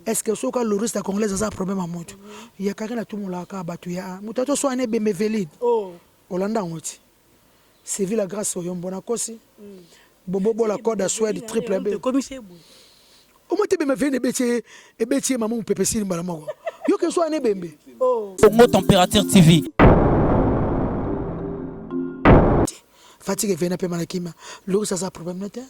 Est ce que soki Loris la congolaise aza problème ya mutu? Ya Carine atumolaka kaka batu ya mutu ato swana ebembe Eveline. Olanda yango ti. Sylvie la grace oyombo nakosi? Bobo bola code ya Suède triple B. Omoni te ebembe Eveline ebeti ye ebeti ye mama mupepe esili mbala moko. Yo ke swana ebembe. Congo Temperature TV. Fatigue Eveline apema na kimia. Loris aza problème na te.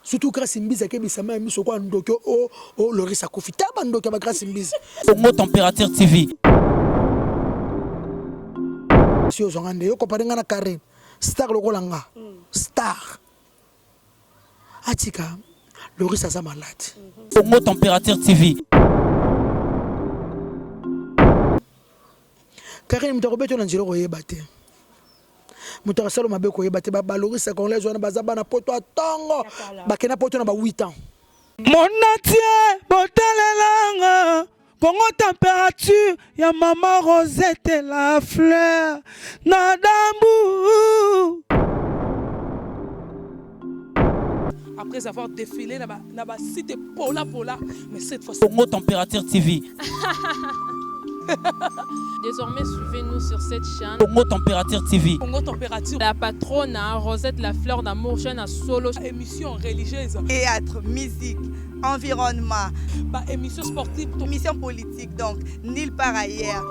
Surtout Grace Mbizi akebisa mayi miso kwa ndoki o oh, oh, Loris akufi. Ta ba ndoki ya ba Grace Mbizi. Congo Temperature TV. Si ozwanga nde yo compare nga na Carine star lokola nga star atika Loris aza malade. Congo Temperature TV. Carine moto akobeta na nzela okoyeba te. Moto akosala mabe koyeba te. Ba balorisa congolaise wana baza bana poto ya tongo. Bakenda poto na ba 8 ans. Monde entier botalelanga Congo température ya maman Rosette la fleur na dambu. Après avoir défilé na ba, na ba site pola pola, mais cette fois Congo Température TV. Désormais, suivez-nous sur cette chaîne. Congo Température TV. Congo Température. La patronne, hein, Rosette La Fleur d'amour, chaîne à solo. Émission religieuse. Théâtre, musique, environnement. Ba émission sportive. Émission politique, donc nulle part ailleurs.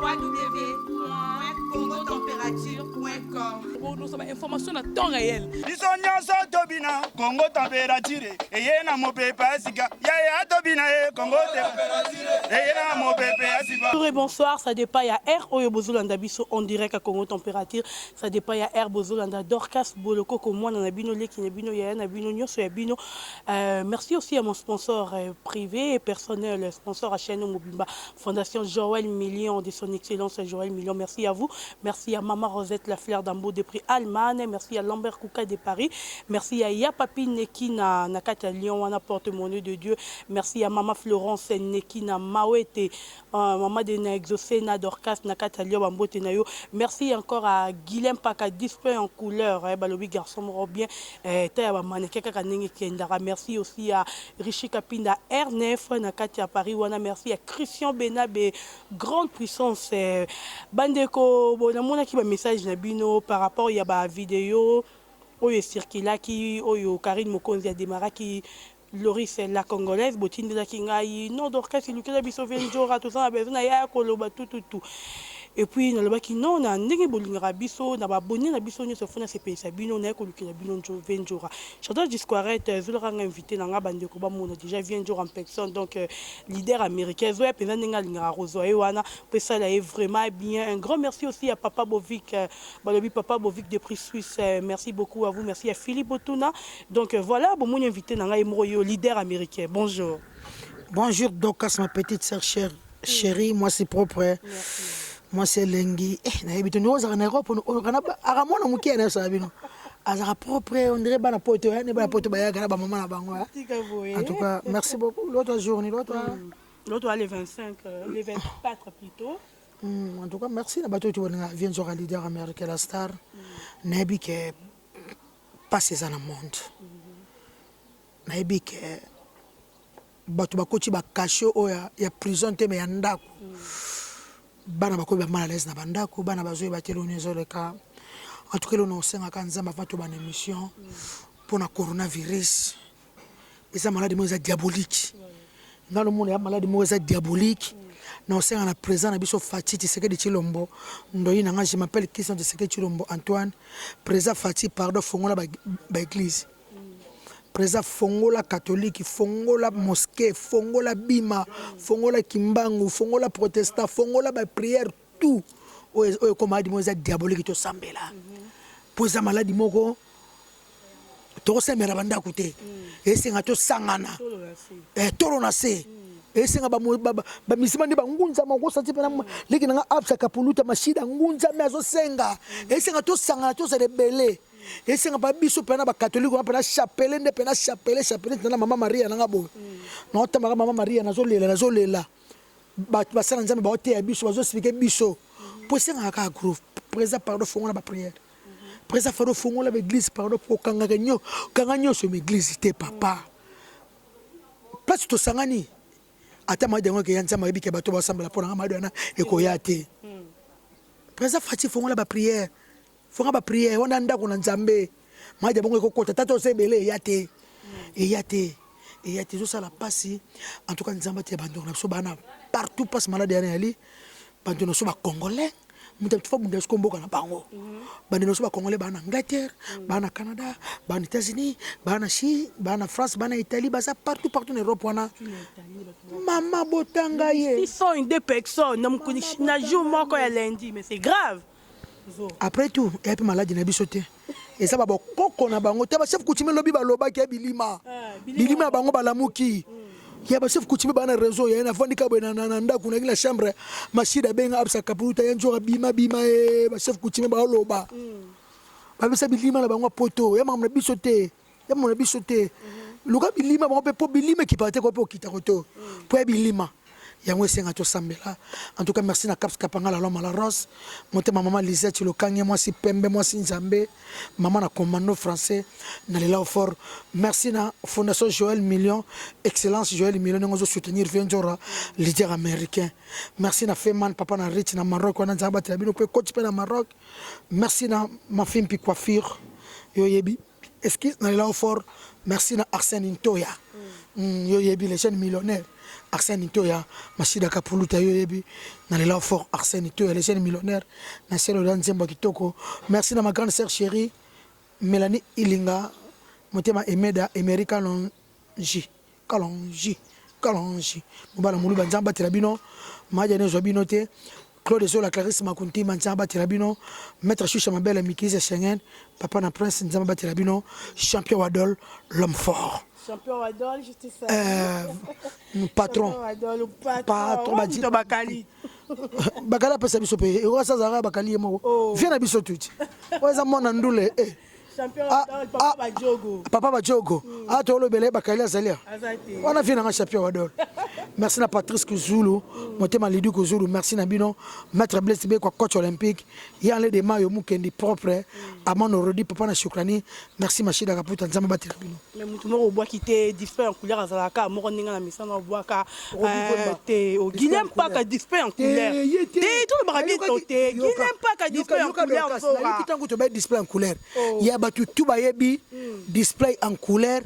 www.congotemperature.com Nous avons information à temps réel. Biso nyonso tobina Congo température eye na mopepe ya sika yaya tobina ye Congo eye na mopepe ya sika. Bonjour et bonsoir, ça dépend ya R oyo bozolanda biso en direct à Congo Température, ça dépend ya R bozolanda Dorcas Bolokoko mwana na bino leki na bino yaya na bino nyonso ya bino. Euh, merci aussi à mon sponsor euh, privé et personnel, sponsor à chaîne Mobimba, Fondation Joël Million de son excellence Joël Million. Merci à vous. Merci à Maman Rosette La Fleur d'Ambo depuis Allemagne. Merci à Lambert Kouka de Paris. Merci à Yapapi Nekina Nakata Lyon, wana porte-monnaie de Dieu. Merci à Maman Florence Nekina Mawete, euh, Maman de na exaucé na Dorcas Nakata Lyon Bambote na yo. Merci encore à Guilhem Paka display en couleur, eh, balobi garçon moko bien, eh, taya ba mannequin kaka ndenge kendaka. Merci aussi à Richie Kapinda R9 na kati ya Paris wana. Merci à Christian Benabe grande puissance. Eh, bandeko bo namonaki ba message na bino par rapport ya ba video oyo ecirculaki oyo Carine Mokonzi ademaraki Loris la congolaise botindelaki ngai non Dorcas elukela biso vie Ndjora toza na besoin na ye aya koloba tututu et puis nalobaki non na ndenge bolingaka biso na ba abonne na biso nionso faut nasepelisa bino naye kolukela bino vie Ndjora Chantal Gisquarette ezolaka nga invité na nga bandeko bamona déjà vie Ndjora en personne donc leader américain ezoya mpenza ndenge alingaka kozwa ye wana mpo esala ye vraiment bien. Un grand merci aussi à papa Bovic balobi papa Bovic depuis Suisse merci beaucoup à vous merci à Philippe Otuna donc voilà bomoni invité na ngai moko yo leader américain bonjour. Bonjour Dorcas ma petite sœur chère chérie moi c'est propre moi c'est elengi eh nayebi te ozalaka na Europe aka mwana moke ya nayosala bino azalaka propre on dirait bana poto ne bana poto bayaka na bamama na bango en tout cas merci beaucoup l'autre journée l'autre l'autre le 25 le 24 plutôt. En tout cas merci na bato oyo tobalingaka vie nzoka leader américain la star nayebi ke pasi eza na monde nayebi ke bato bakoti ba cachot oyo ya prison te mais ya ndako bana bakomi ba mal à l'aise na bandako bana bazoyeba te eloko nini ezoleka en tout cas eloko naosengaka nzambe avant tobanda émission mpona coronavirus eza maladi moko eza diabolique nga lomona ya maladi moko eza diabolique na osenga na président na biso Fatshi Tshisekedi Tshilombo ndoyi na nga je m'appelle Christian Tshisekedi Tshilombo Antoine président Fatshi pardon fongola ba, ba église président fongola catholique fongola mosquée fongola bima fongola kimbangu fongola protestant fongola ba prière tout oyo oyo ekoma maladi moko eza diabolique tosambela mpo eza maladi moko tokosemela bandako te esenga tosangana tolo na se esenga bamisima nde bangunzama okosati mpena leki na nga absa kapuluta mashida ngunzame azosenga esenga tosangana tozala ebele esenga mpa biso mpena bakatolike wana mpena chapelet nde mpena chapelet chapelet na mama maria nanga boye naotambaka mama maria nazolela nazolela bato basala nzambe baoteya biso bazoexplike biso mpo esengaka kaka groupe président pardon fongola baprière Président Fado fongola ba église pardon kokangaka nyo kanga nyonso ma église te papa. Place tosangani. Ata maladi yango ekeya, Nzambe ayebi ke bato basambela mpo na nga, maladi wana ekoya te. Président Fatshi, fongola ba prière, fongola ba prière wana, ndako na Nzambe. Maladi ya bongo ekokota tata oza ebele, eya te, eya te, eya te. Ezosala mpasi. En tout cas, Nzambe atia bandeko na biso bana partout mpasi. Maladi yana yali bandeko na biso bacongolais, moto fa bunda siko mboka na bango. Bandeko na biso bacongolais baa na Angleterre, baa na Canada, baa na États-Unis, baa na Chine, baa na France, baa na Italie, baza partout partout na Europe wana. Mama botanga ye. 602 personnes na mokili na jour moko ya lundi, mais c'est grave. Après tout, eya mpe maladi na biso te, eza babokoko na bango te. Bachef coutumier lobi balobaki ya bilima, bilima ya bango balamuki ya bachef coutumier baa na réseau. Ya nafandi ka boye na ndako naki na chambre, Mashida abenga abisa kapuluta ya nzoka bima bima e bachef coutumier baoloba babisa bilima na bango ya poto, ya makambo na biso te, ya makambo na biso te. Luka bilima bango mpe, mpo bilima ekipaka te ko mpe okitako to mpo ya bilima yango esenga tosambela. En tout cas, merci na Caps Kapangala, l'homme à la rose, motema mama Lisette Lokange, mwasi pembe, mwasi Nzambe, mama na commando français na lela fort. Merci na Fondation Joël Million, excellence Joël Million, ndenge ozosoutenir vieux Nzora, leader américain. Merci na Feman, papa na Rich na Maroc wana, Nzambe abatela bino mpe coach mpe na Maroc. Merci na Mafimpi Coiffure, yo yebi, excuse, na lela fort. Merci na Arsène Ntoya, yo yebi, les jeunes millionnaires, Arsène Ntoya, Mashida Kapuluta, yo yebi, na lela fort. Arsène Ntoya, les jeunes millionnaires na selo ya nzembo ya kitoko. Merci na ma grande sœur chérie Mélanie Ilinga, motema Emeda Emery Kalonji, Kalonji, Kalonji, mobala moluba. Nzambe abatela bino, maja nezwa bino te. Claude Zola, Clarisse Makuntima, Nzambe abatela bino. Maître Shusha Mabele, Mikiliza Schengen, papa na Prince, Nzambe abatela bino. Champion Wadol, l'homme fort. Champion Wadol, justice. Patron. Wadol, patron. Patron, badi. Bakali. Bakali apesa biso mpe ekokasazalaka bakali ye moko. Vie na biso tuti. Oyo eza mwana ndule. Eh. Champion Ah, Wadol, papa ah. Bajogo. Papa Bajogo. Ah, tolobela ye bakali azali awa. Aza te. Wana vie nanga champion Wadol. Merci na Patrice Kuzulu, motema Lidi Kuzulu, merci na bino. Maître Blaise Bekwa, coach olympique. Yanle de Mayo Mukendi propre. Amano Rodi, papa na Shukrani. Merci Mashida Kaputa, Nzambe batela bino. Mais motu moko obwaki te, display en couleur azalaka moko ndenge na misana obwaka. Robi Vemba. Te, Display Guilhem en couleur. Mpaka, display en couleur. Ye te. Te, tolobaka bien to te, Guilhem Mpaka, display en couleur. Nayoki Zora. ntango tobaye display en couleur ya bato tu bayebi display en couleur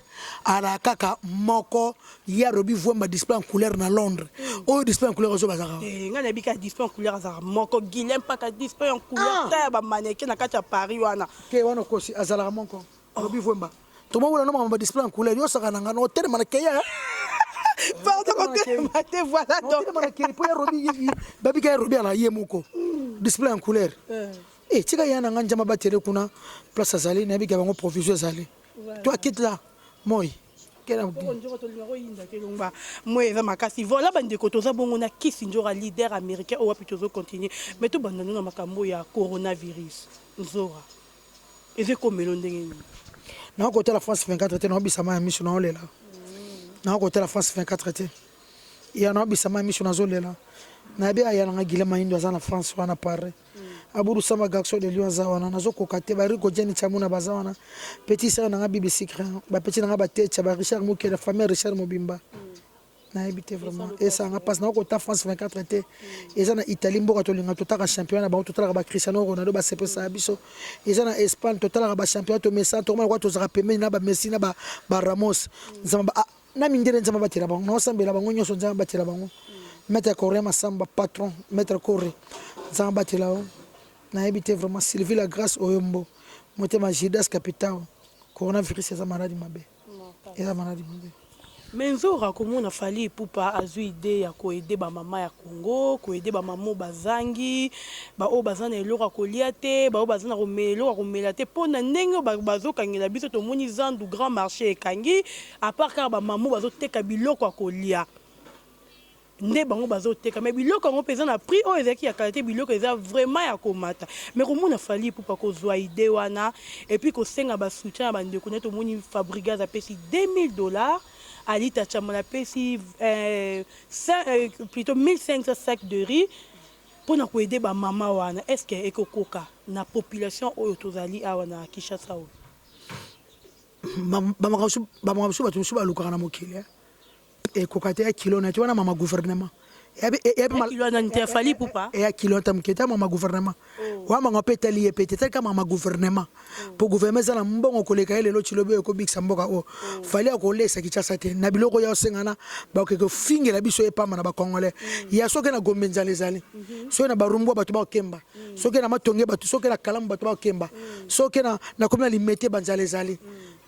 ala kaka moko ya Robi Vwemba, display en couleur na Londres. Oyo display en couleur ozo bazaka. Te, ngai nayebi kaka display en couleur azalaka moko, Guilhem Mpaka, display en couleur. Ah. Ta ya bamannequin na kati ya Paris wana. Te, wana okosi, azalaka moko, Robi Vwemba. Tomomona no makambo ba display en couleur yosaka na nga na otelema na keya. Pardon, kotelema te, voilà donc. Otelema na keya mpo ya Robi, babika ya Robi ala ye moko display en couleur. Eh, tika ya na nga, Nzambe abatele kuna place azali, nayebi ke bango provision ezali. Toi, quitte là moi. Oyo nzoko tolinga koyinda te, longba moi eza makasi. Voilà bandeko, toza bongo na Kisi Nzora, leader américain oyo wapi. Tozocontinue, mais tobanda no na makambo ya coronavirus. Nzora, eza ekomelo ndenge nini? Nakotala France 24 te, naobisama ya miso, naolela. Nakotala France 24 te, ya naobisama ya miso, nazolela. Nayebi aya nanga Gile Maindo aza na France wana, pare Aburu Sama, garçon de Lion aza wana, nazokoka te. Bariko Jeni Chamuna baza wana, petit sœur nanga Bibi Sikre, bapetit nanga Batecha, ba Richard Mukela, famille Richard mobimba. Nayebi te vraiment, esanga mpasi. Nakokota France 24 te. Eza na Italie, mboka tolinga, totaka championnat na bango, totalaka bacristiano Ronaldo, basepesaka biso. Eza na Espagne, totalaka bachampionnat, tomesana, tokomona kwa tozalaka pembeni na bamessi na baramos. Nzambe na mindele, Nzambe abatela bango, naosambela bango nyonso, Nzambe abatela bango. Maître Coré Masamba, patron maître Coré, Nzambe abatela yo. Nayebi te vraiment. Sylvie la Grâce Oyombo, motema Judas Capitao. Coronavirus eza maladi mabe, eza maladi mabe. Mais Nzora, komona Fally Ipupa azwi idée ya koaider bamama ya Congo, koaider bamama oyo bazangi, baoyo baza na eloko ya kolia te, baoyo baza na komela eloko ya komela te, mpo na ndenge oyo bazokangela biso, tomoni zandu grand marché ekangi, à part kaka bamama oyo bazoteka biloko ya kolia nde bango bazoteka. Mais biloko yango mpe eza na prix oyo ezalaki ya kala te, biloko eza vraiment ya komata. Mais komona Fally Ipupa kozwa idée wana et puis kosenga basoutien ya bandeko na, tomoni Fabrigaz apesi 2000 $, Alita Chamala apesi plutôt 1500 sacs de riz mpona koaider bamama wana. Est ce que ekokoka na population oyo tozali awa na Kinshasa oyo? Bamakambo mosusu bato mosusu balukaka na mokili. Ekoka te ya kilo na te wana mama gouvernement. Eya kilo ata moke te mama gouvernement. Wana bango mpe etali ye mpe te etali kaka mama gouvernement. Mpo gouvernement eza na mbongo koleka ye lelo tshilobi oyo ekobikisa mboka oyo. Fally akolesa Kinshasa te na biloko oyo osengana bakoki kofingela biso ye pamba na ba congolais. Ya soki na Gombe nzala ezali. Soki na Barumbu bato bakokemba. Soki na Matonge bato soki na Kalamu bato bakokemba. Soki na na komi na Limete ba nzala ezali.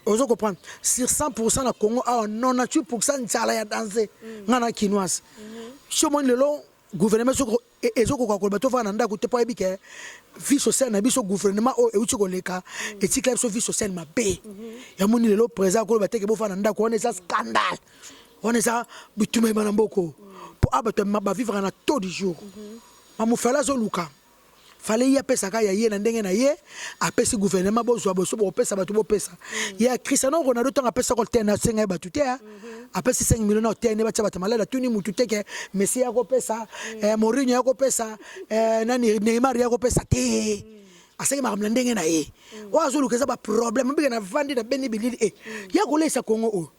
Ozo comprendre sur 100% na Congo awa 98% nzala ya danse nga na kinoise si omoni lelo gouvernement soki ezokoka koloba tofanda na ndako te mpo ayebi ke vie sociale na biso gouvernement oyo euti koleka etikela biso vie sociale mabe yamoni lelo président akoloba te ke bofanda na ndako wana eza scandale wana eza bitumba ema na mboko mpo a bato bavivre na taux du jour mamufala azoluka Fallait ye apesaka ya ye na ndenge na ye apesi gouvernement bozwa boso bokopesa bato bopesa ya Cristiano Ronaldo ntango apesaka hotel na asenga ye bato te apesi 5 millions na hotel ne batia bato malade atuni mutu te ke Messi ya kopesa eh, Mourinho ya kopesa eh, nani Neymar ya kopesa te asengi makambo na ndenge na ye oyo azoluka eza ba problème obike na vandi na beni bilili e ya kolesa Congo oyo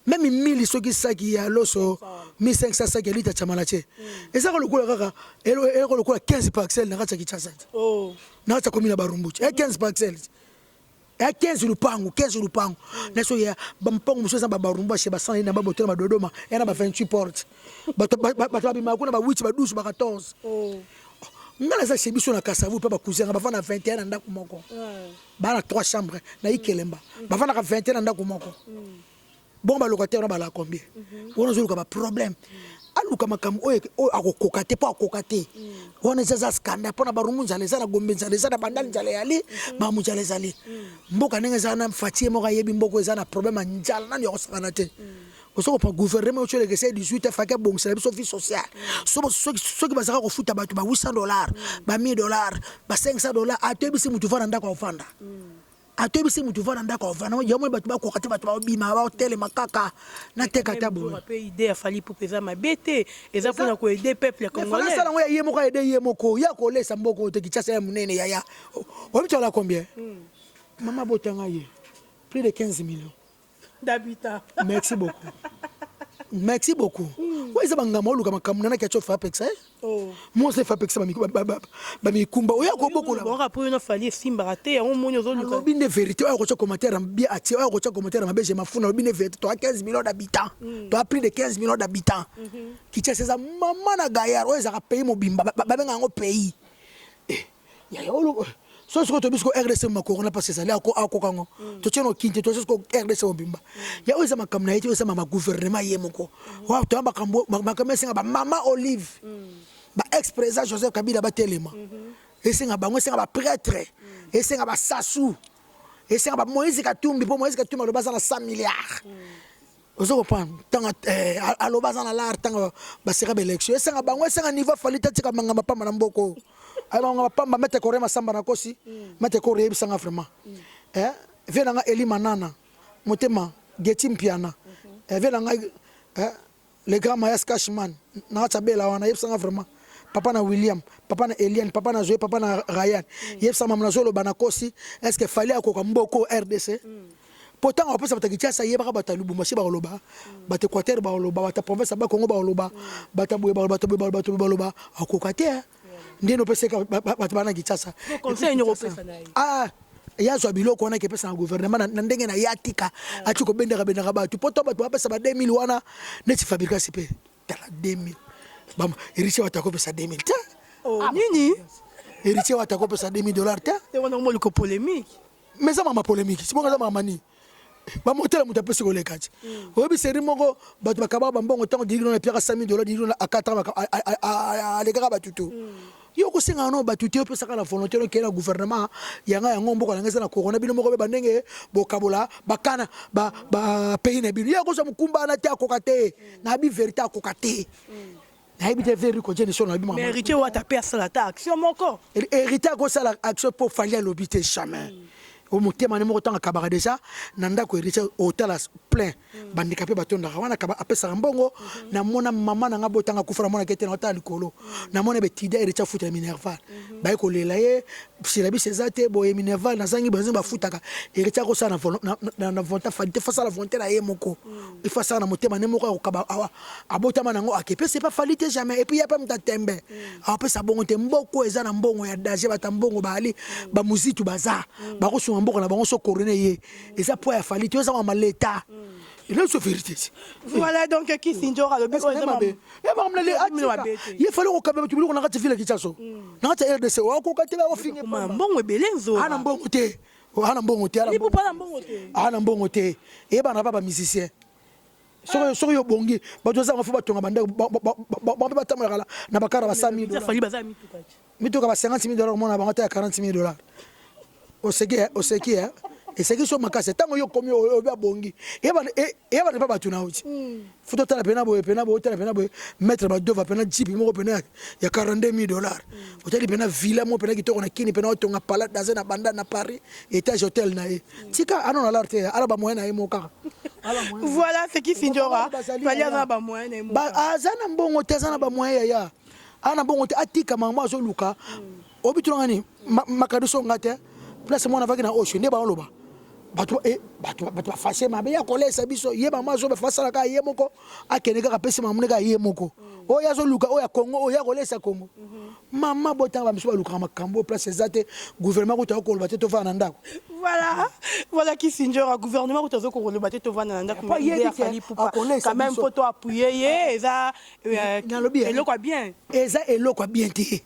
Meme 1000 soki saki ya loso 1500 saki ya lita chamalache ezaka lokola kaka eloko lokola 15 parcelles na kati ya Kinshasa oh. na kati ya commune ya Barumbu e 15 parcelles ya 15 lupangu 15 lupangu na so ya bampangu mosusu eza ba Barumbu chez basana na baboto na badodoma ya na ba 28 portes bato bato babimaka kuna ba 8 ba 12 ba 14 oh. nga naza chez biso na Kasavu mpe ba cousin nga bafanda 21 na ndako moko Ba na 3 chambres na Ikelemba. Bafandaka 21 na ndako moko. Bongo ba locataire wana balaka combien? Wana ozoluka ba problème. Aluka makambo oyo oyo akokoka te mpo akoka te. Wana eza eza scandale mpo na Barumbu nzala eza na Gombe nzala eza na Bandal nzala eyali, makambo nzala ezali. Mboka ndenge eza wana Fatshi ye moko ayebi mboka oyo eza na problème ya nzala nanu ya kosakana te. Ozo comprendre gouvernement oyo eleka esa 18 faki abongisela biso vie sociale. Soki soki bazalaka kofuta bato ba 800 dollars, ba 1000 dollars, ba 500 dollars, atoyebisi mutu vanda ndako avanda. Atoyebisi mutu vanda ndako avanda. Yango moni bato bakoka te bato babima baotelema kaka na teka ata boye. Pe idée ya Fally Ipupa eza mabe te, eza pona ko aider peuple congolais. Asala yango ya ye moko aide ye moko. Ye akolesa mboka oyo te Kinshasa ya munene yaya. Oyebi tola combien? Mama botanga ye plus de 15 millions. d'habitants. Merci beaucoup. Merci beaucoup. Oyo eza bangama oluka makambo nana kiacho fa pekisa eh? Oh. Moi c'est fa pekisa ba mikumba oya kobokola. Bora po yo fali esimbaka te yango moni ozoluka. Alobi nde vérité oyo akotia commentaire bien atie oyo akotia commentaire mabe je mafuna alobi nde vérité toa 15 millions d'habitants. Toa plus de 15 millions d'habitants. Kinshasa eza mama na gaillard oyo ezaka pays mobimba babenga yango pays. Eh yaya olo so sikoyo toyebi sikoyo rdc ma corona mpasi ezali akoka yango mm. totie no kinte totie sikoyo rdc mobimba mm. ya oyo eza makambo na ye te oyo eza mama gouvernement ye moko mm. wa toya makambo makambo esenga bamama olive ba ex président joseph kabila batelema mm-hmm. esenga bango esenga baprêtre esenga basasu esenga ba moïse katumbi mpo moïse katumbi aloba aza na 100 milliards Ozo comprendre tanga eh, aloba aza na lar tanga baseka ba élection esenga bango esenga niveau afali te atika mangamba pamba na mboko oyo aye mangamba pamba mete kore masamba na kosi mete kore yebisanga vraiment eh, vie na nga Eli Manana motema Getty Mpiana eh, vie na nga eh, le grand Mayas Cashman na kati ya bela wana yebisanga vraiment papa na William papa na Eliane papa na Zoe papa na Ryan yebisa mama nazoloba na kosi est ce que Fally akoka mboko RDC Po tango akopesa bato ya Kinshasa yebaka bato ya Lubumbashi bakoloba, bato ya Equateur bakoloba, bato ya province ya Bas-Congo bakoloba, bato ya boye bakoloba, bato ya boye bakoloba, bato ya boye bakoloba, akoka te hein. Nde nopesa ye bato bana Kinshasa. Conseil nini okopesa na ye? Ah, ye azwa biloko wana akepesa na gouvernement na ndenge na ye atika ati kobendaka bendaka bato po to bato bapesa ba 2000 wana neti Fabregas pe tala 2000 ba Heritier Wata akopesa 2000 te. Oh, nini? Heritier Wata akopesa 2000 dollars te. Te wana omoni ko polemique. Mais eza mama polemique si bongo eza mama nini bamotela moto apesi koleka ti oyebi seri moko bato bakabaka bambongo ntango dilino na piaka 5000 dollars dilino na 4 ans alekaka bato to yo okosengaka no bato te opesaka na volonté nokei na gouvernement yanga yango mboka nanga eza na corona bino moko beba ndenge bokabola bakana bapays na bino ye akozwa mokumba wana te akoka te nayebi verité akoka te Nayebi te vieux Rico Jenny solo nayebi maman. Mais Héritier Wata pe asala ata action moko. Héritier akosala action po Fally alobi te jamais. O motema ne moko tanga kabaka deja na ndako Héritier otala plein bandika pe batondaka wana kaba apesaka mbongo na mona mama na nga botanga kufa na mona kete na otala likolo na mona betida Héritier afuta minerval baye kolela ye. Syllabus eza te boye minerval nazangi boye bafutaka héritier akosala na volonté Fally te, fasala volonté na ye moko, il faut asala na motema ne moko akokaba awa abotama nango ake pe c'est pas Fally te, jamais. Et puis ya pe moto atembe apesa bongo te. Mboko eza na mbongo ya danger, bato ya mbongo baali bamuzitu baza bakosunga mboka na bango. So corone ye eza po ya Fally te, eza mama leta eloko vérité. Voilà, donc Kisinjora alobi oyo eza mabe. Ye Fally kokaba bato biloko na kati ville ya Kinshasa, na kati ya RDC, okoka te, baofinge. Mbongo ebele. Ana mbongo te, ana mbongo te. Lipupa na mbongo te. Ana mbongo te. Eyebana pa bamusicien, soki yo obongi, bato ozanga fo batonga bandako bango mpe batambolaka na bakara ba 100 000. Fally baza mituka. Mituka ba 50 000 dollars, omona bango ata ya 40 000 dollars. Oseki, oseki, eseki so makasi. Ntango yo komi obi abongi, eyebana mpa bato na oti fo totala pena boye, pena boye, otala pena boye, maître badova pena jeep moko pena ya 42 000 dollars, otali pena villa moko pena kitoko na Kini, pena otonga palace daze na banda na Paris, étage hôtel na ye. Tika ano na lar te, ala bamoyen na ye moko kaka. Voilà ce qui Sinjora Fally aza na bamoyen na ye moko. Aza na mbongo te, aza na bamoyen yaya, aza na mbongo te. Atika makambo azoluka. Obi tunanga nini makadiso nga te place mwana avaki na osho nde baoloba bato bato bato bafashe mabe ya kolesa biso. Ye mama azoba asalaka ye moko, akende kaka apesi makambo kaka ye moko. Oyo azoluka oyo ya Kongo, oyo ya kolesa Kongo, mama botanga bamisu balukaka makambo oyo place eza te. Gouvernement kuta okoloba te tovanda na ndako. Voilà, Kisinjora, gouvernement kuta ozokoloba te tovanda na ndako. Quand même faut to appuyer ye, eza eloko ya bien. Eza eloko ya bien te.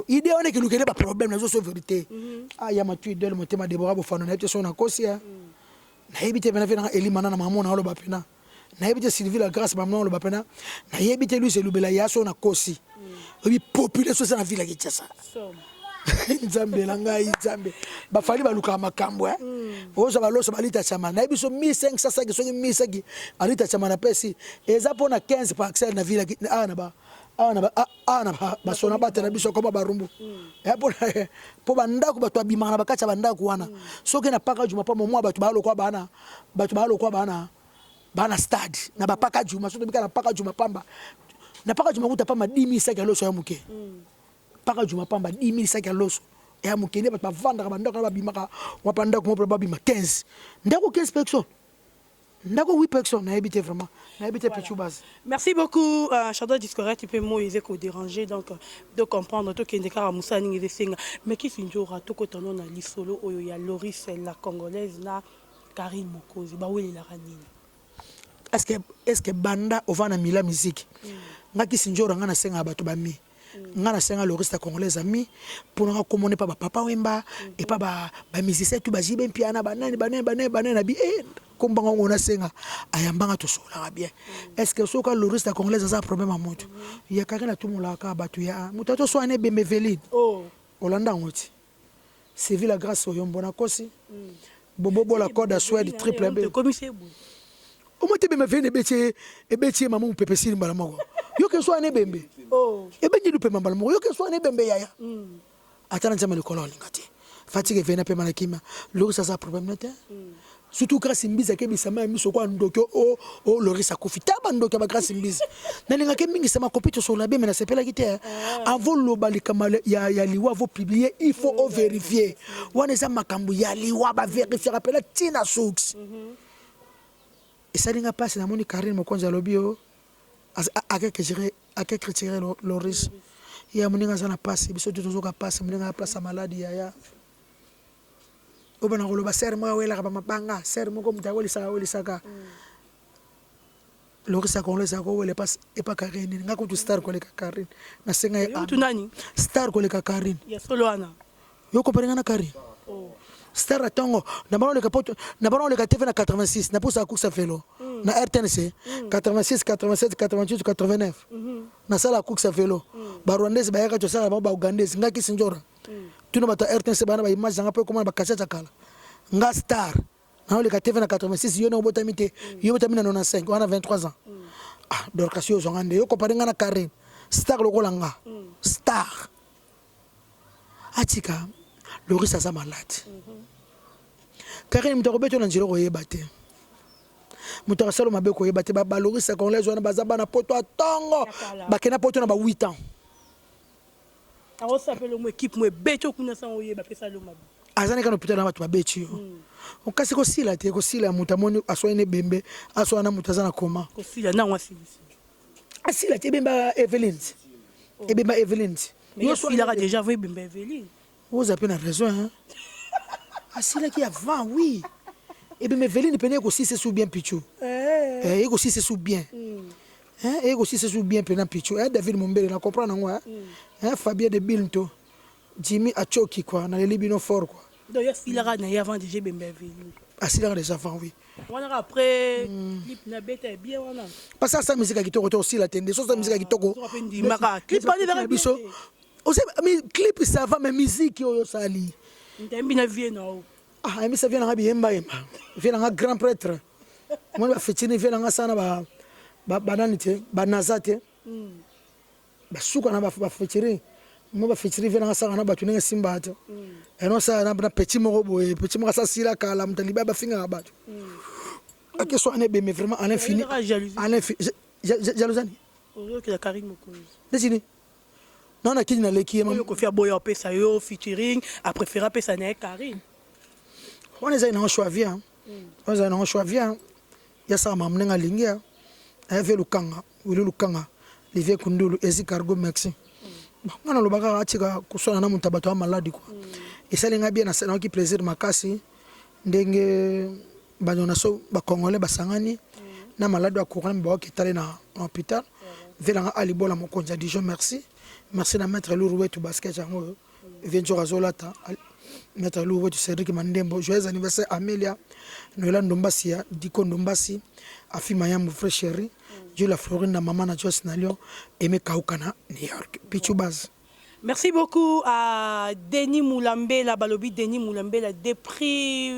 Idée wana ekelukele baproblème nazo so vérité. Aya matu idole motema Debora Bofano, nayebi te so nakosi. Nayebi te pena fe nanga elimana na mama na oloba pena, nayebi te Sylvie la Grâce mama oloba pena, nayebi te Louis Elubela ya so nakosi. Oyebi population eza na ville ya Kinshasa, Nzambe na ngai, Nzambe. Bafally balukaka makambo, ozwa baloso balita chama, nayebi so 1500 saki, soki 1000 saki alita chama na pesi eza mpona 15 parcelle na ville awa na ba awa na awa na basona batela biso koma barumbu mpo bandako bato babimaka na bakati ya bandako wana. Soki na paka juma mpo momwa bato baalokwa bana, bato baalokwa bana bana stade na bapaka juma. Soki tobika na paka juma pamba, na paka juma kuta pamba 10 000 saki ya loso ya moke, paka juma pamba 10 000 saki ya loso ya moke nde bato bavandaka bandako na babimaka wapa. Ndako moko babima 15 ndako, 15 personnes, ndako 8 personnes, nayebi te vraiment, nayebi te pichu base. Merci beaucoup, Shadrach Discorette mpe moi eza kodéranger, donc de comprendre tokende kaka mosala ndenge eza esenga. Mais Kisinjora, tokota no na lisolo oyo ya Loris la Congolaise na Karine Mokonzi, bawelelaka nini? Est-ce que banda ovanda na mila musique, nga Kisinjora, nga nasengaka bato bami, nga nasenga Loris la Congolaise ami mpona nga komona epa bapapa Wemba, epa bamusicien tu bajibe mpiana, banani banani banani banani na bi e kombanga ngo nasenga ayambanga, tosololaka bien. Est ce que soki Loris la Congolaise aza problème ya moto ya Karine, atumolaka bato ya moto atoswana ebembe Eveline. Olanda yango ti Sylvie la Grâce oyo mbona kosi bobobola code ya Swede triple B. Omo te ebembe Eveline ebeti, ebeti ye mama mopepe esili mbala moko. Yoke so wana ebembe ebengi lupemba mbala moko. Yoke so wana ebembe yaya ata na Nzambe likolo alinga te fatigue. Eveni apema na kimia. Loris aza problème na te, surtout Grâce Mbizi akebisama ya miso kwa ndoki o Loris akufi ta bandoki ya bagrâce Mbizi. Nalingaki mingisa makopi tosolola bien, me nasepelaki te. Avant loba likambo ya liwa, avo publier, il faut ovérifier. Wana eza makambo ya liwa, bavérifiaka mpena ntina source. Esali nga mpasi namoni Karine Mokonzi alobi o ake critiquer Loris ya moninga aza na mpasi. Biso te tozoka mpasi, moninga ya place ya maladi yaya oyo bana koloba sere moko awelaka bamabanga, sere moko moto awelisaka awelisaka. Loris Congolaise akowela epa Karine nini? Nga kutu star koleka Karine, nasenga ye. Nani? Star koleka Karine. Ya solo wana. Yo kompare nga na Karine star atongo na bana oleka poto, na bana oleka TV na 86, napusaka course ya vélo na RTNC 86, 87, 88, 89. Nasala course ya vélo, barwandaise bayaka, tosala bango, baougandais. Nga kisi njora tuna bato ya RTNC bana baimage yanga mpo ekoma na bakasete ya kala. Nga star naoleka TV na 86. Yo na obotami te, yo obotami na 95 wana 23 ans. Ah, Dorcas, yo ozwanga nde yo kompare nga na Karine star lokola nga star. Atika Loris, aza malade. Karine, moto akobeta na nzela koyeba te, moto akosala mabe koyeba te. Baloris ya Congolaise wana baza bana poto ya ntongo, bakenda poto na ba 8 ans. Akosala mpe lomo équipe mo ebeti okuna sango oyeba mpe sala mabe. Aza neka na hôpital na bato babeti yo. Kasi kosila te, kosila ya moto amoni aswani na ebembe, aswana na moto aza na koma. Kosila nango asilisi. Asila te, ebemba Eveline. Ebemba Eveline. Mais yo asilaka déjà avant ebemba Eveline. Oza pe na raison hein. Asilaki avant oui. Ebemba Eveline pene ekosisa su bien Pichou. Eh ekosisa su bien. Hein ekosisa su bien pena Pichou. Eh David Mombele na comprendre yango hein. Hein Fabien de Bilnto. Jimmy Achoki quoi, na leli bino fort quoi. Donc asilaka na ye avant déjà ebemba Eveline. Asilaka déjà avant oui. Wana kaka après clip na beta ya bien wana. Parce que asa musique ya kitoko te osila te nde so asa musique ya kitoko. Soka pe ndimaka. Clip wana ezalaka biso. Ose mi clip ça va mais musique oyo osali. Ndembi na vie na yo. Ah ayembisa vie na nga biyemba yemba. Vie na nga grand prêtre. Moni ba fetini vie na nga sana ba ba banani te, ba naza te. Basuka na ba featuring mo ba featuring vie nanga saka na bato ndenge esimbaka te eno sala na petit moko boye petit moko asa sila kala moto aliba bafingaka bato ake so ana ebembe vraiment à l'infini à l'infini jalousani ozokela Karine Mokonzi neti nini nao na kini naleki ye oyo Koffi aboya opesa yo featuring a préféré apesa na ye Karine wana ezali nango choix vie wana ezali nango choix vie Ya sala makambo ndenge alingi ya Herve Lukanga, Willy Lukanga, Olivier Kundulu, Ezi Cargo merci. Bon nga naloba kaka atika koswana na moto ya bato ya malade quoi. Esali nga bien nayoki plaisir makasi ndenge bato na so ba congolais basangani na malade ya corona mais baoki etali na hopital. Vie na nga Ali Bola mokonzi ya Dijon merci. Merci na maitre Lourd Wetu basket yango oyo. Vieux Nzora azolata Maître Lou Wetu Cédric Mandembo joyeux anniversaire Amelia Noela Ndombasi ya Diko Ndombasi Afi Mayambu vrai chéri Julia Florine na maman na Joyce na Lyon Aimé Kauka na New York Pichou Base. Merci beaucoup à Denis Moulambela balobi Denis Moulambela depuis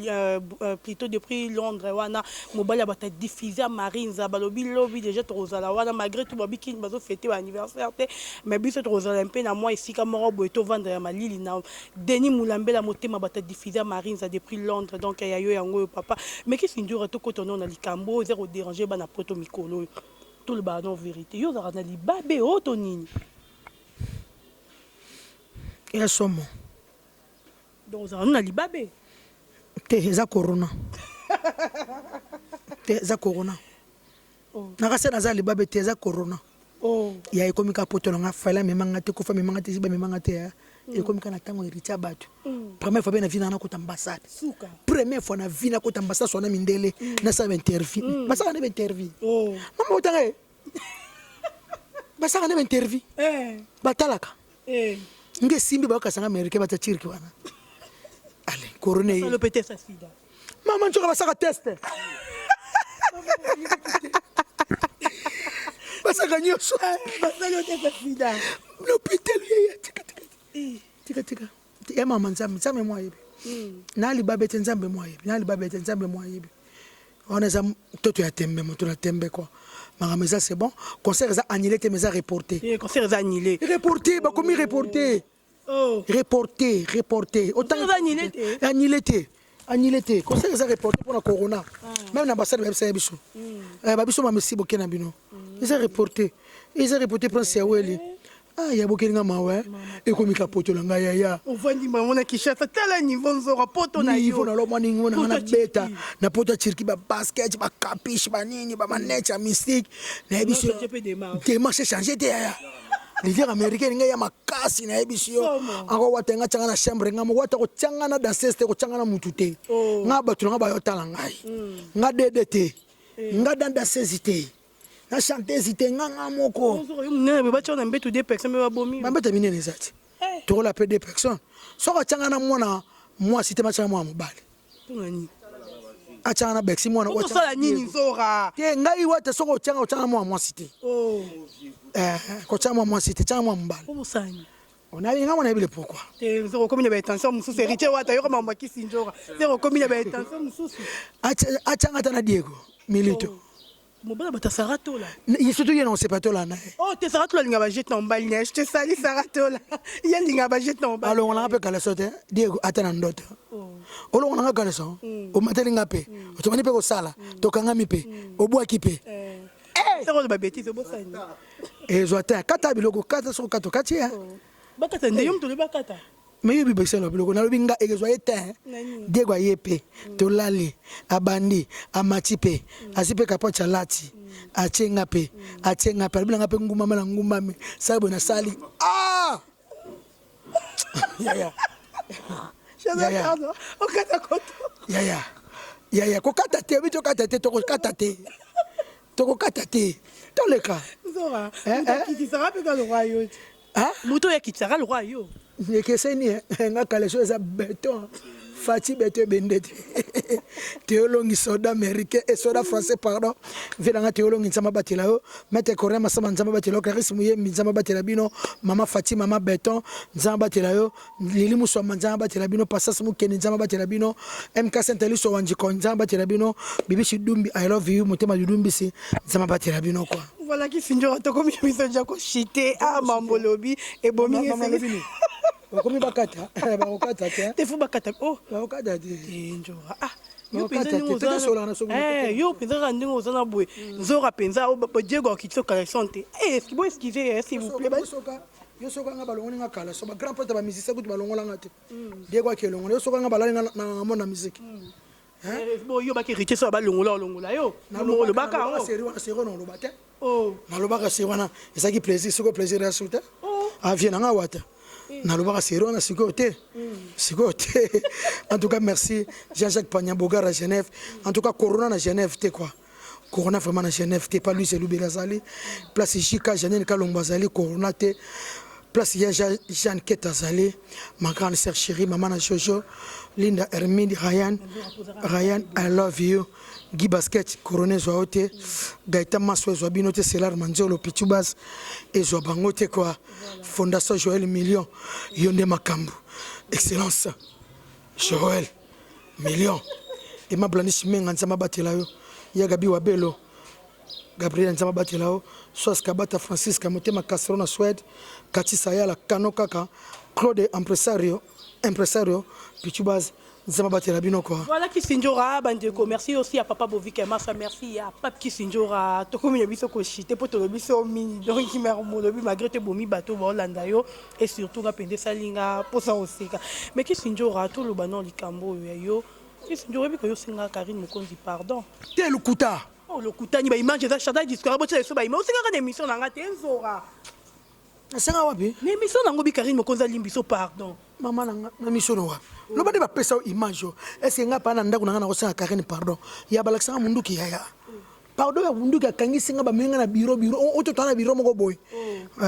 euh, euh, plutôt depuis Londres wana mobali ya bato ya diffuser Marinza balobi lobi déjà tokozala wana malgré tout babi kini bazo fêter ba anniversaire te Mais biso tokozala mpe na mwa esika moko boye tovanda ya malili na Denis Mulambela motema bato ya diffuser Marinza depuis Londres donc ya yo yango oyo papa mais Kisindjora tokota nao na likambo oyo eza ko deranger bana poto mikolo oyo tolobaka nao verite yo ozalaka na libabe oh to nini? Ya somo. Donc ozalaka na libabe? Te eza corona. Te eza corona. Nakase naza libabe te eza corona. Ya ekomi ka poto na nga fally amema nga te kofi amema nga te jibe amema nga te ya ekomi ka na tango heritier ya batu première fois pe na vie na nga nakota ambassade première fois na vie nakota ambassade swana mindele nasala ba interview basala nde ba interview mama otanga ye basala nde ba interview batalaka nga esimbi bayokasa nga americain batia turki wana ale corona ye Mama nzoka basaka test. Basaka nyonso. Basali yo test ya sida. L'hôpital ye tika tika. Tika tika. Ya mama nzambe, nzambe mwa yebi. Na libabe te nzambe mwa yebi. Na libabe te nzambe mwa yebi. Wana eza toto ya tembe moto na tembe quoi. Makambo eza c'est bon. Concert eza annulé te mais eza reporté. Eh, concert eza annulé. Reporté, bakomi reporté. Oh. Reporté, reporté. Autant annulé te. Annulé te. Annulé te. Concert eza reporté pour la corona. Ah. Même l'ambassade ba biso biso. Eh ba biso ba messi boke na bino. Eza reporté. Eza reporté prince ya weli. Ah ya bokeli nga mawa. Ekomi ka poto na ngai yaya. Ovandi bango na Kinshasa tala niveau nzora poto na yo. Niveau na lomwa ningo na na beta na poto ya Turquie ba basket ba capiche ba nini ba manette ya mystique. Na biso. Démarche changer te yaya. Leader américain nga ya makasi nayebisi yo ako wata nga tianga na chambre nga moko wata kotianga na danseuse te kotianga na mutu te oh. nga bato na nga bayotala ngai mm. nga dede te eh. nga dan danseuse te na chanteuse te nga nga moko bambeto minene eza te eh. tokola pe deux personnes soki atianga na mwana mwasi te batianga mwana mobali atianga na bexi mwana osala nini nzora te ngai wata soki otianga otianga mwana mwasi te oh. eh, kotianga mwana mwasi te tianga mwana mobali obosani onayebi ngai mwana yebi le pourquoi te nzora okomi na baintention mosusu héritier wata yoka makambo ya kisi nzora nzora okomi na baintention mosusu atianga ata na diego milito oh. Mobali bata Sarah Tola. Ye surtout ye na osepa tola na ye. Oh te Sarah Tola alinga ba jete na mobali na ye. Je te salue Sarah Tola. Ye alinga ba jete na mobali. Alongola nga pe caleçon te. Diego ata na ndoto. Oh. Olongola nga caleçon. Omateli nga pe. Otomani pe kosala. Tokangami pe. Obwaki pe. Eh. Eh. Soko ba bêtise obosani. Ezwa te. Kata biloko kata soko kata okati ya. Bakata nde yo moto olobi bakata. Mais yo bibakisa na biloko nalobi nga ekozwa ye te Diego aye pe tolali abandi amati pe azwi pe capote alati atie nga pe atie nga pe alobi na nga pe ngumama na ngumami sala boye nasali ah yaya yaya yaya yaya kokata te obi tokata te tokokata te tokokata te toleka Nzora, moto akitisaka mpe kaloka yo te. Moto oyo akitisaka lokola yo. Ekeseni eh nga caleçon eza beton Fatshi beton ebende te Teolongi soldat americain et soldat français pardon vie na nga Teolongi Nzambe abatela yo Maître Corneille Massamba Nzambe abatela yo Clarisse Muyembi Nzambe abatela bino Maman Fatshi Maman Beton Nzambe abatela yo Lili Muswamba Nzambe abatela bino Pasas Mukendi Nzambe abatela bino MK Saint Alice Wanjiko Nzambe abatela bino Bibishi Dumbi I love you motema dudumbisi Nzambe abatela bino quoi. Voilà Kisindjora tokomi biso deja ko chiter ah mambo lobi ebomi nge bakomi bakata bakokata te te faut bakata oh bakokata te te Ndjora ah yo penza ndenge oza eh yo penza kaka ndenge oza na boye Nzora penza Diego akitisa caleçon te eh bo excusez s'il vous plaît yo soka nga balongoli nga caleçon ba grand prêtre ba musicien kutu balongola nga te Diego akelongola yo soka nga balali nga na mona musique. Bon yo baki héritier so ba longola olongola yo. Olobaka yango. Série wana série wana oloba te. Oh. Nalobaka série wana ezalaki plaisir sikoyo plaisir ya su te. Oh. Avie na nga wata. Nalobaka série wana sikoyo te. Sikoyo te. En tout cas merci Jean-Jacques Pagna Bogar à Genève. En tout cas corona na Genève te quoi. Corona vraiment na Genève te pas Louis Elubeli azali. Place JK Janine Kalombo azali corona te. Place ya Jeanne Keta azali ma grande sœur chérie maman na Jojo Linda Hermine Ryan Ryan I love you Guy Basket corona ezwa yo te Gaëtan Maso ezwa bino te Selar Manzolo Pitubas ezwa bango te quoi Fondation Joël Million yo nde makambo Excellence Joël Million Emma Blanis Menga Nzambe abatela yo ya Gabi Wabelo Gabriel Nzambe abatela yo Soas Kabata Francisca Motema Castro na Suède Cathy Sayala Kano kaka Claude Impresario Impresario Pichu Baz Nzambe abatela bino quoi. Voilà Kisindjora bandeko merci aussi à papa Bovika Massa merci à Pape Kisindjora tokomi na biso ko chiter po tolobi so mingi donc mère molobi malgré te bomi bato baolanda yo et surtout nga mpenza esali nga mposa koseka mais Kisindjora toloba no likambo oyo ya yo Kisindjora oyebi ko yo osenga Carine Mokonzi pardon te lokuta. Oh lokuta ni ba image eza Chantal Discours botia biso ba image osengaka na émission na nga te Nzora. Nasenga wapi? Na émission na ngo bi Carine Mokonzi alimbi biso pardon. Mama na nga na mission na wapi? Loba nde bapesa yo image oyo. Est-ce que nga pa na ndako na nga nakosenga Carine pardon? Ya balakisa nga munduki yaya. Pardon ya munduki akangisi nga bamemi nga na bureau bureau oyo toza na bureau moko boye.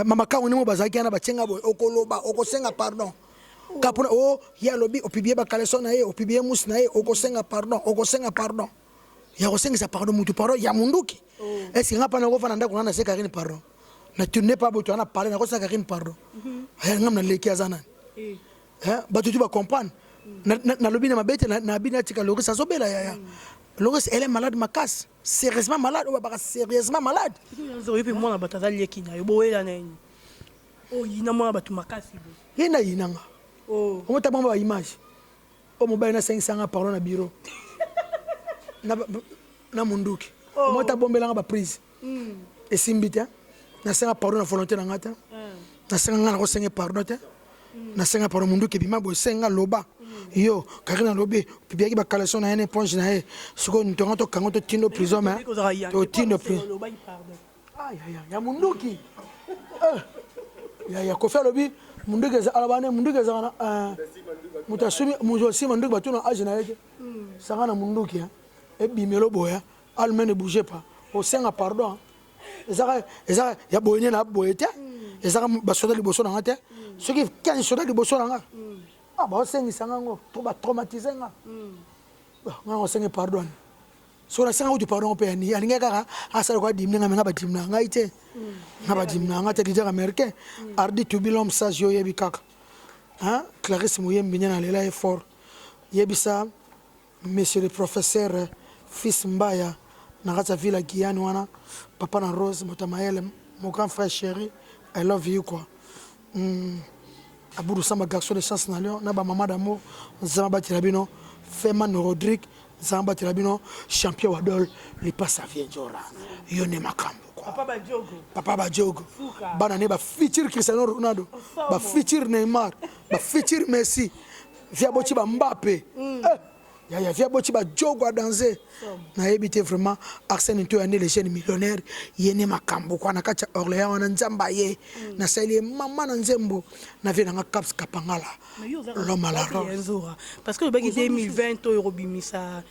Mama kango ndenge bazalaki wana batie nga boye okoloba okosenga pardon. Kapona oh ye alobi opublier ba caleçon na ye opublier mousse na ye okosenga pardon okosenga pardon. Ya kosengisa pardon mutu pardon ya munduki. Est-ce que nga pa nakofanda ndako na nga nase Carine pardon? Na tourne pas boto na parler na kosa Carine pardon. Aya ngam na leki aza nani? Hein bato tu ba comprendre. Na lobi na mabete na bina tika Loris azobela yaya. Loris elle est malade makasi. Sérieusement malade oyo babaka sérieusement malade. Oyo pe mwana bato aza leki na yo bowela na ye. Oyina mwana bato makasi boye. Ye nde ayina nga. Omota bango ba image. Oyo mobali nasengisa nga pardon na bureau. Na na munduki. Omota bombela nga ba prise. Esimbi te. Nasenga pardon na volonté na nga te. Nasenga nga nakosenge pardon te. Nasenga pardon munduki ebima boye senga loba. Yo Carine alobi opibiaki ba caleçon na ye na eponge na ye. Sikoyo ntonga tokanga totindo prison mais totindo prison. Ah yaya ya munduki. Eh. Yaya Koffi alobi munduki eza aloba ne munduki eza na eh, mutu asumi mutu asima munduki batuna age na ye te. Sanga na munduki hein. Ebimelo boya alme ne bouge pas. Osenga pardon. Ezaka eza ya boye ne na boye te. Ezaka ba soda liboso na nga te. Soki 15 soda liboso na nga. Ah ba osengisa nga ngo to ba traumatiser nga. Nga osenge pardon. Soki nasenga kutu pardon mpe ya nini alingaki kaka asala lokola dimine ngai me ngai badimina ngai te ngai badimina ngai te leader américain ardi tubi l'homme sage yo oyebi kaka hein Clarisse Muyembi nde nalela ye fort yebisa monsieur le professeur fils Mbaya na kati ya ville ya Guyane wana papa na Rose moto ya mayele mon grand frère chéri I love you quoi Abudou Samba garçon de chance na Lyon na ba maman d'amour Nzambe abatela bino Feman Rodrigue Nzambe abatela bino champion wadol lipasa vieux Ndjora yo nde makambo. quoi. Papa Badjogo. Papa Badjogo. Bana ne ba futur Cristiano Ronaldo, ba futur Neymar, ba futur Messi. Via boti ba Mbappé. Eh, yaya via boti ba Djogo a danser. Nayebi te vraiment Arsène Ntoya nde le jeune millionnaire ye nde makambo kwa na kati ya Orléans wana nzambe aye. Nasali ye mama na nzembo na vie na nga Caps Kapangala. L'homme à la rose. Parce que olobaki 2020 oyo okobimisa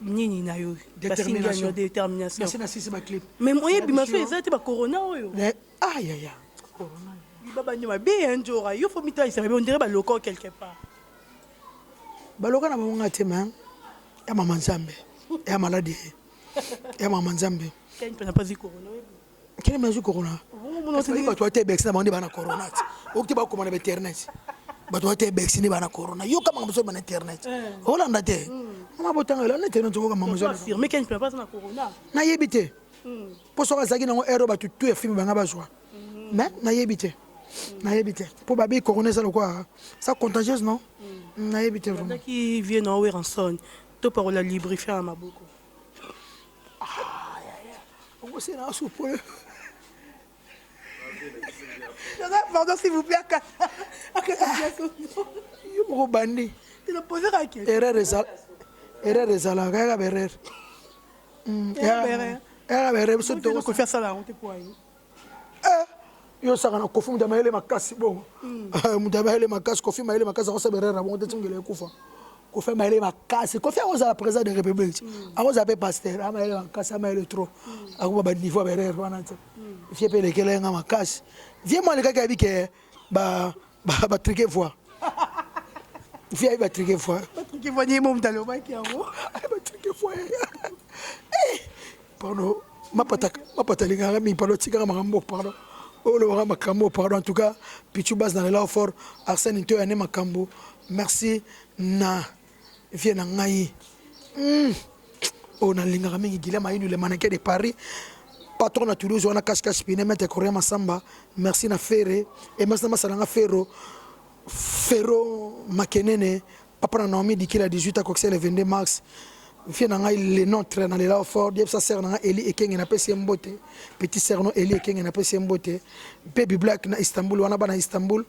nini na yo détermination détermination nasi nasisi ba clip mais moyen ebima so eza te ba corona oyo ah yaya corona baba nde mabe ya njora yo fo mitalisa mabe on dirait baloko quelque part baloka na bango nga te ma ya mama nzambe ya maladi ya mama nzambe kene nazwi corona bato bate ebexi na bango nde bana corona ti oki te bakoma na bainternet bato bate ebexi nde bana corona yoka makambo soki bana internet eh. olanda te hmm. mama botanga elanda internet okoka mama nayebi te mpo hmm. soki azalaki nango ero bato tu ya filme banga bazwa hmm. mais nayebi te nayebi te mpo babi corona eza lokola sa contagieuse non nayebi te vraiment vie na Werrason to parola lubrifiant ya maboko Ah, okosela supu oyo. Pardon s'il vous plaît yo moko bandi erreur erreur ezalaka yaka baerreur yaka baerreur biso Eh, yo osaka na kofi moto ya mayele makasi bongo hmm. eh, moto ya mayele makasi kofi mayele makasi akosala erreur na bongo te tingela ekufa kofi mayele makasi kofi akozala président de république hmm. akozala mpe pasteur amayele makasi amayele trop hmm. akoma baniveau ya baerreur wana te vie mpe elekela ye nga makasi vie mwa alekaki ayebi ke batrike voi vie ayebi batrike voi batrike voi ye mo moto alobaki yango batrike voi eh, Pardon, mapata mapata alingaka mingi pardon, tikaka makambo pardon. Oyo olobaka makambo pardon en tout cas Pichu Base na lela fort Arsène Ntoya ne makambo. Merci na vie na ngai. Oyo nalingaka mingi Guillaume Ayindu le mannequin de Paris. Patron na Toulouse wana cash cash pine maître Coréen Massamba. Merci na Ferre et merci na masala nga Ferro. Ferro Makenene Papa na Naomi Dikila 18 akokisa le 22 mars vie na ngai le notre na lela fort yebisa sœur na ngai Eli Ekenge na pesi ye mbote petit sœur no Eli Ekenge na pesi ye mbote Baby Black na Istanbul wana bana Istanbul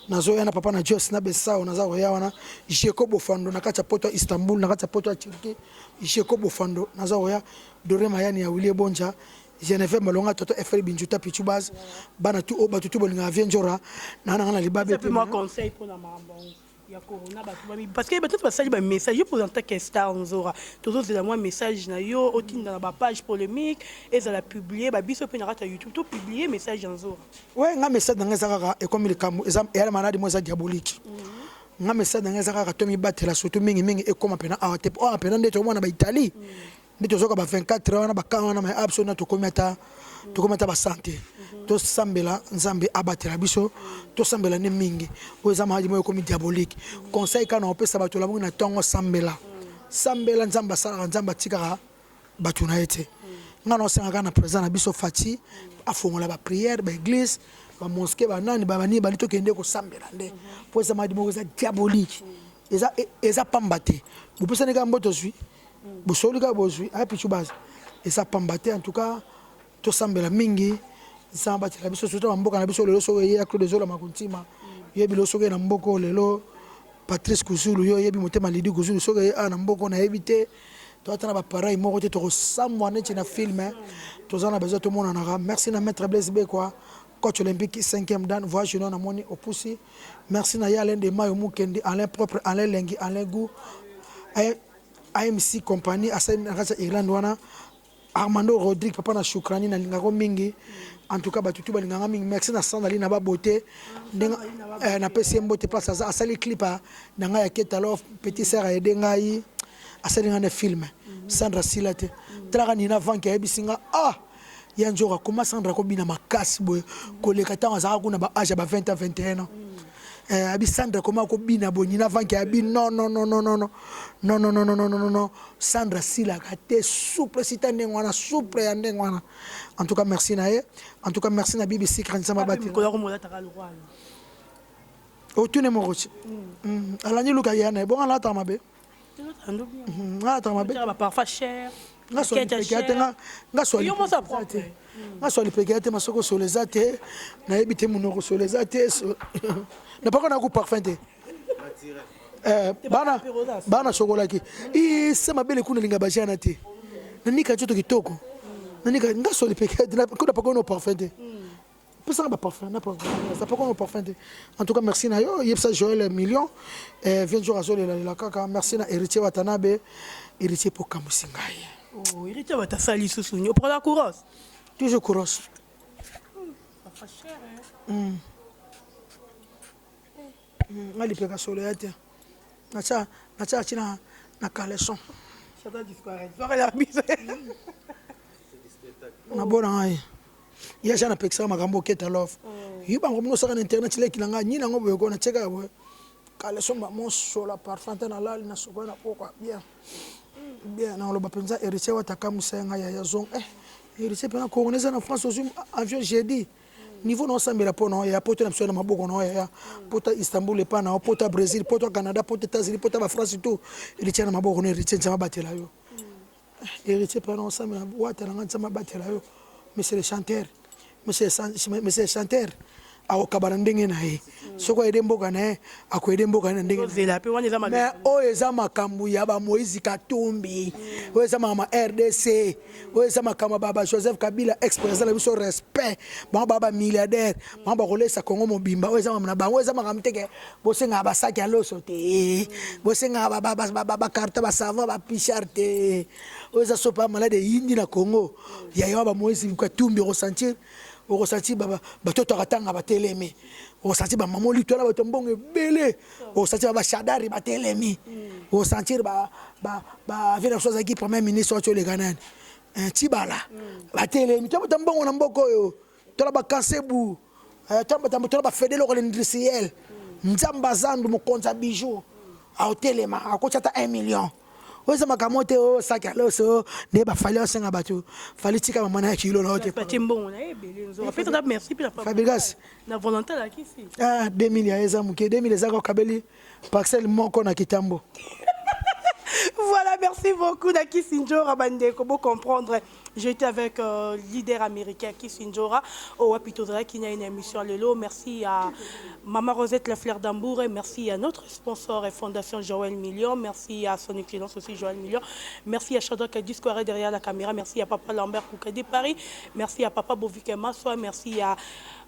nazoya na papa na Jos na Besao naza koya wana Jeko Bofando na kati ya poto ya Istanbul na kati ya poto ya Turquie Jeko Bofando naza koya Dore Mayani ya Willy Bonja Geneviève Malonga Toto FL Binjuta Pichu Baz bana tu bato tu bolingaka vie Njora na na na libabe te conseil pona makambo ya corona bato bami parce que bato basali ba message yo en tant que star nzora tozozela mwa message na yo otinda na ba page polémique ezala publier ba biso mpe na kati ya youtube to publier message ya nzora we nga message na nga eza kaka ekomi likambo eza eyala maladi mo eza diabolique nga message na nga eza kaka tomibatela surtout mingimingi ekoma mpena awa te awa mpena nde tokomona ba italie nde tozoka ba 24 wana ba wana ma biso na tokomi ata tokomi ata ba sante tosambela nzambe abatela biso tosambela nde mingi oyo eza maladi moko ekomi diabolique conseil kaka na kopesa bato lamuki na ntongo sambela sambela nzambe asalaka nzambe atikaka bato na ye te ngai na osenga kaka na président na biso Fatshi afongola ba prière ba église ba mosquée banani banini bali tokende kosambela nde mpo eza maladi moko eza diabolique eza eza pamba te bopesani kaka mboto ozwi bosoli kaka bozwi aya pichu base eza pamba te en tout cas tosambela mingi nzambe abatela biso surtout bamboka na biso lelo soki eyeya Claude Zola Makuntima yebi lelo soki na mboka oyo lelo Patrice Kuzulu yo yebi motema Lidi Kuzulu soki eye awa na mboka oyo nayebi te toata na bapareil moko te tokosambwa neti na film toza na besoin tomonanaka merci na maître Blaise Bekwa coach olympique 5e dan voyage no namoni opusi merci na ye Alain Demayo Mukendi Alain Propre Alain Lengi Alain Gou AMC compagnie asali na kati ya Irlande wana Armando Rodrigue papa na Shukrani nalingako mingi en tout cas bato tu balinganga mingi merci na Sandali na ba beauté ndenge eh, napesi ye mbote place aza asali clip na ngai ya Keta Love petit sœur aide ngai asali ngai na film Sandra Sila te talaka Nina Vanki ayebisi nga ah ya nzoka koma Sandra kobina makasi boye koleka ntango azalaka kuna ba age ya ba 20 ans 21 ans eh, abi Sandra koma kobina boye Nina Vanki abi non non non non non non non non non non non non non Sandra silaka te souple sita ndenge wana souple ya ndenge wana en tout cas merci na ye en tout cas merci na Bibi Sikra Nzambe abatela otune moko ti alandi luka ya na ye bongo alataka mabe alataka mabe parfois cher. Nga solo lipeke te, nga solo te, nga solo lipeke te, masoko solo eza te, nayebi te, monoko solo eza te, napaka naku parfum te. Bana bana sokolaki ise mabele kuna, elinga bajana te, nanika nzoto kitoko, nanika nga solo lipeke te, kuna paka no parfum te, pesanga baparfum, napaka no parfum te. En tout cas, merci na yo. Yebisa Joël Million, vient jour azolelalela kaka. Merci na Héritier Watanabe, Héritier po kamwisi ngai. Oh, Héritier batasala lisusu nini? Oprola Kouros? Toujours Kouros. Nga lipeka solo ya te, natia natia ti na caleçon na ngai ye aza napekisaka makambo oketa love yo bango mino osaka na internet, leki na ngai nini yango boye ko natieka boye caleçon bamosola parfum te, nalali na sokola na pokwa bien bien. Nakoloba mpenza Héritier watakamwisa ye ngai yaya zong Héritier mpena corona eza na France, ozwi avion jeudi, niveau na osambela mpo na oya poto na biso na maboko na oya pota Istanbul epa na yo, pota Brésil, pota Canada, pota États-Unis, pota bafrance, tout Héritier na maboko na Héritier. Nzambe abatela yo, Héritier mpe na osambela wata na nga, Nzambe abatela yo, monsieur le chanteur, monsieur le chanteur. Akokaba na ndenge na ye, soki ayede mboka na ye, akoyede mboka na ye na ndenge. Ozela mpe wana eza. Mais oyo eza makambo ya bamoïse Katumbi, oyo eza makambo ya RDC, oyo eza makambo ya ba Joseph Kabila, ex président na biso, respect bango, baa bamilliardaire, bango bakolesa Kongo mobimba. Oyo eza makambo na bango, oyo eza makambo teke bosengaka basaki ya loso te, bosengaka bacarton, basavon, bapichard te. Oyo eza sopa malade eyindi na Congo ya yawa bamoïse Katumbi. Okosentir, okosentir bato tokatanga batelemi, okosentir bamama olito wana, bato mbongo ebele, okosentir bashadari batelemi, okosentir bavie na biso azalaki premier ministre wati oleka nani, Tshibala, batelemi to bato mbongo na mboka oyo, tola bakansebu, tola bafede lokola industriel Nzambe azandu mokonzi ya bijou aotelema, akoti ata 1 million. Oyo eza makambo te oyo saki ya loso nde bafali osenga bato. Fali, tika mama na ya kilo na yo te. Batie mbongo na ye ebele nzoka mpe tata, merci mpe na Fabregas. Na volonté alakisi. Ah, 2000 ya eza moke, 2000 eza kokabeli parcelle moko na Kitambo. Voilà, merci beaucoup na Kisindjora bandeko, bo comprendre. J'étais avec leader américain Kisindjora au wapi tozalaki na une émission lelo. Merci à Maman Rosette La Fleur d'Ambour et merci à notre sponsor et Fondation Joël Million. Merci à son excellence aussi Joël Million. Merci à Shadrach Discoire derrière la caméra. Merci à Papa Lambert Koukadi Paris. Merci à Papa Bovike Massoa. Merci à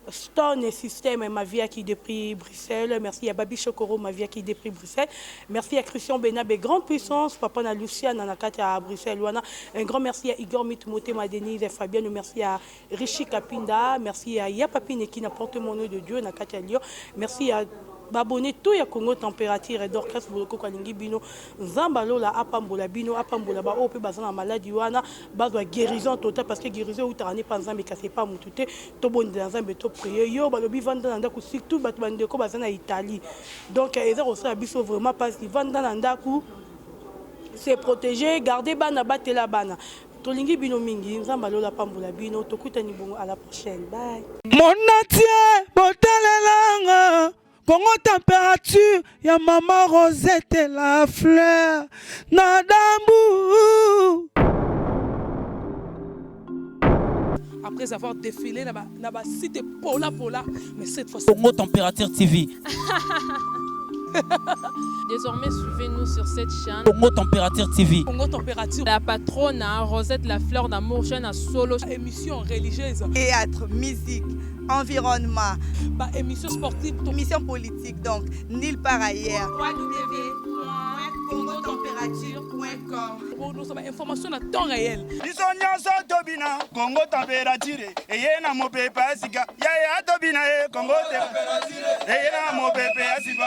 Stone System Mavia qui depuis Bruxelles. Merci à Babi Chokoro Mavia qui depuis Bruxelles. Merci à Christian Benabe, grande puissance. Papa na Lucia Nanakati à Bruxelles. Wana. Un grand merci à Igor Mitumote, Denise et Fabienne. Merci à Richie Kapinda. Merci à Yapapine qui n'a porte-monnaie de Dieu Nakati à Lyon. Merci à babone tout ya Congo Température et Dorcas Boloko alingi bino. Nzambe alola apambola bino, apambola baoyo mpe baza na maladi wana, bazwa guérison totale, parce que guérison eutaka ne pa Nzambe, kasi epa motu te. Tobondela Nzambe, toprier. Yo balobi vanda na ndako, surtout bato bandeko baza na Italie, donc eza kosala biso vraiment mpasi. Vanda na ndako, se protéger, garder bana, batela bana. Tolingi bino mingi, Nzambe alola pambola bino. Tokutani bongo à la prochaine, bye. Monatie botalelanga Kongo Température ya Mama Rosette La Fleur na dambu. Après avoir défilé na ba site Pola Pola, mais cette fois Congo Température TV. Désormais, suivez-nous sur cette chaîne. Congo Température TV. Congo Température. La patronne, hein, Rosette La Fleur d'Amour, chaîne à solo. Émission religieuse. Théâtre, musique, environnement, ba émission sportive, émission politique, donc nulle part ailleurs. www.congotempérature.com. Nous avons information à temps réel. Biso nyonso tobina Kongo Température eye na mopepe ya sika, yaya tobina ye Kongo eye na mopepe ya sika.